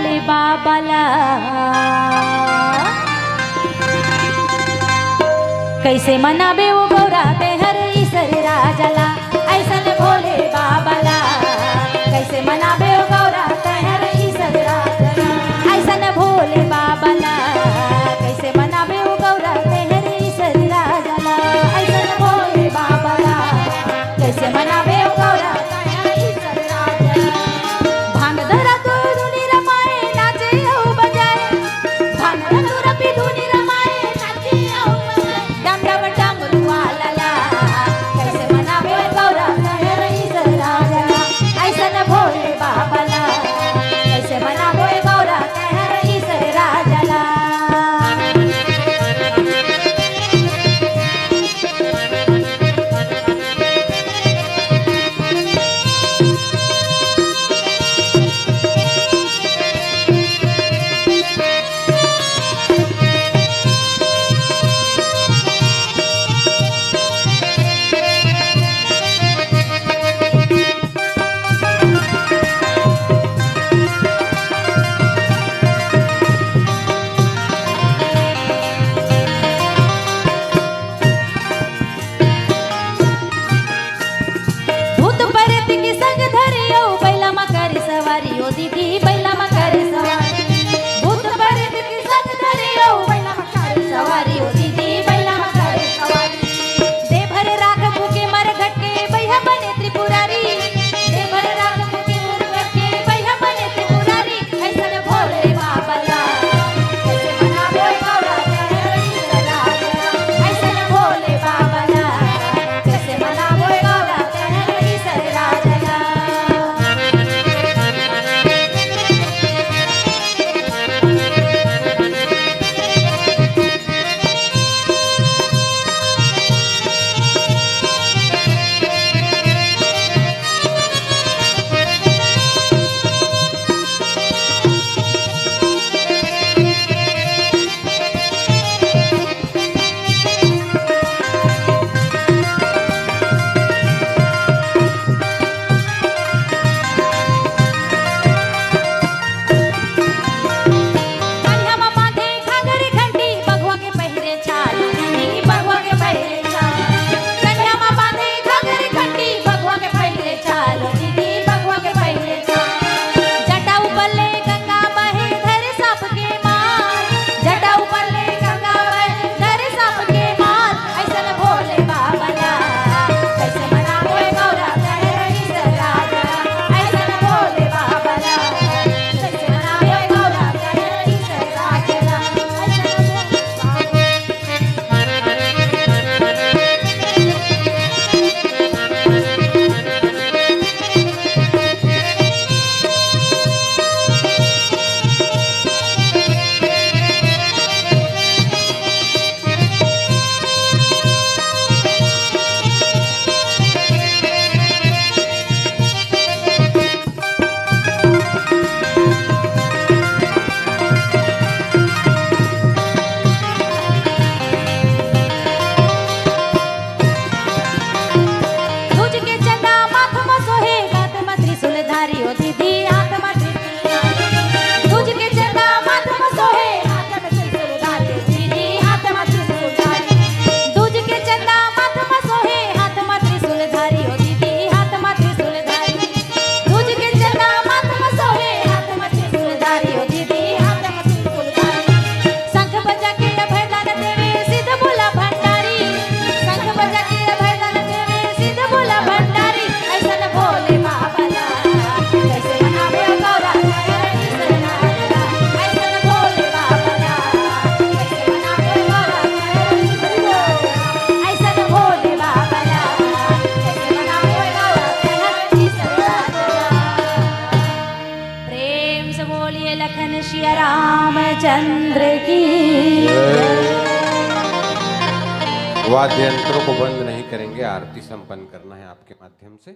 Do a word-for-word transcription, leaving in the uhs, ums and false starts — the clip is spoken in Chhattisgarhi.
बाबा ला। कैसे मनाबे ओ गौरा तेहर ईसर राजा ला, ऐसन भोले बाबा ला। कैसे मनाबे ओ गौरा तेहर ईसर राजा ला, ऐसन भोले बाबा ला। कैसे मनाबे ओ गौरा तेहर ईसर राजा ला, ऐसन भोले बाबा ला। कैसे मनाबे ओ गौरा तेहर ईसर राजा ला। भांग धरा को धुनी रमाए, नाचे अउ बजाए। भांग धतूरा पी धुनी रमाए, नाचे अउ बजाए। डम डम डमरू वाला ला। कैसे मनाबे गौरा तेहर ईसर राजा ला, ऐसन भोले बाबा ला। कैसे मनाबे गौरा तेहर ईसर राजा ला। भूत प्रेत के संग धरे अउ बैला म करे सवारी ओ दीदी, बैला म करे सवारी। भूत प्रेत के संग धरे अउ बैला म करे सवारी ओ दीदी, बैला म करे सवारी। देभर राख फूके मरघट के बइहा बने त्रिपुरारी। देभर राख फूके मरघट के बइहा बने त्रिपुरारी। ऐसन भोले बाबा ला, कैसे मनाबे गौरा तेहर ईसर राजा ला। ऐसन भोले बाबा ला, कैसे मनाबे गौरा तेहर ईसर राजा ला। कनिहा म बांधे घाघर घंटी, बघवा के पहिरे छाल, बघवा के पहिरे छाल। कनिहा म बांधे घाघर घंटी, बघवा के पहिरे छाल, दीदी बघवा के पहिरे छाल। जटा ऊपर ले गंगा बहे, धरे सांप के माल। जटा ऊपर ले गंगा बहे, धरे सांप के माल। ऐसन भोले बाबा ला, कैसे मनाबे गौरा तेहर ईसर राजा ला। ऐसन भोले बाबा ला, कैसे मनाबे गौरा तेहर ईसर राजा ला। ऐसन भोले बाबा दूज के चंदा माथ म सोहे, हाथ म त्रिशूल धारी ओ दीदी, हाथ म त्रिशूल धारी। दूज के चंदा माथ म सोहे, हाथ म त्रिशूल धारी ओ दीदी, हाथ म त्रिशूल धारी। दूज के चंदा माथ म सोहे, हाथ म त्रिशूल धारी ओ दीदी, हाथ म त्रिशूल धारी। दूज के चंदा माथ म सोहे, हाथ म त्रिशूल धारी ओ दीदी, हाथ म त्रिशूल धारी। शंख बजा के अभय दान देवे, सिद्ध भोला भंडारी। शंख बजा के अभय दान देवे, सिद्ध भोला भंडारी। ऐसन भोले बाबा ला, कैसे मनाबे गौरा तेहर ईसर राजा ला। ऐसन भोले बाबा ला, कैसे मनाबे गौरा तेहर ईसर राजा ला। ऐसन भोले बाबा ला, कैसे मनाबे गौरा तेहर ईसर राजा ला। प्रेम से बोलिए लखन सिया रामचंद्र की। वाद्य यंत्रों को बंद नहीं करेंगे, आरती संपन्न करना है आपके माध्यम से।